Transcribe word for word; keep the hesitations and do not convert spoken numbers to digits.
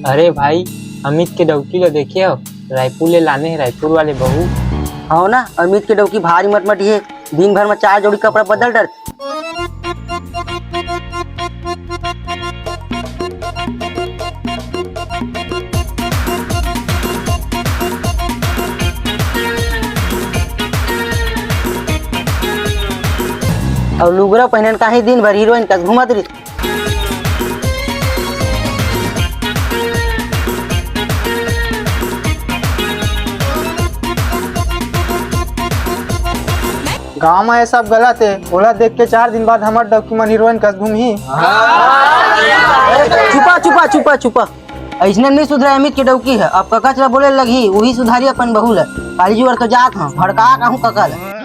अरे भाई, अमित के डौकी ल देखे हो? रायपुर ले लाने हे, रायपुर वाले बहू। हव ना, अमित के डौकी भारी मटमटी हे, दिन भर में चार जोड़ी कपड़ा बदल डरथे। अउ लुगरा पहिनन काहे दिन भर हीरोइन कस घूमत रहिथे। गांव म ये सब गलत हे, ओला देख के चार दिन बाद हमर डौकी मन हीरोइन कस घूमही। चुपा, चुपा, चुपा, चुपा। अइसने नइ सुधरे अमित के डौकी ह। अब कका चला बोले लगही, उही सुधारी अपन बहू ल। काली जुवर तो जात हंव, भड़का कहूं कका ल।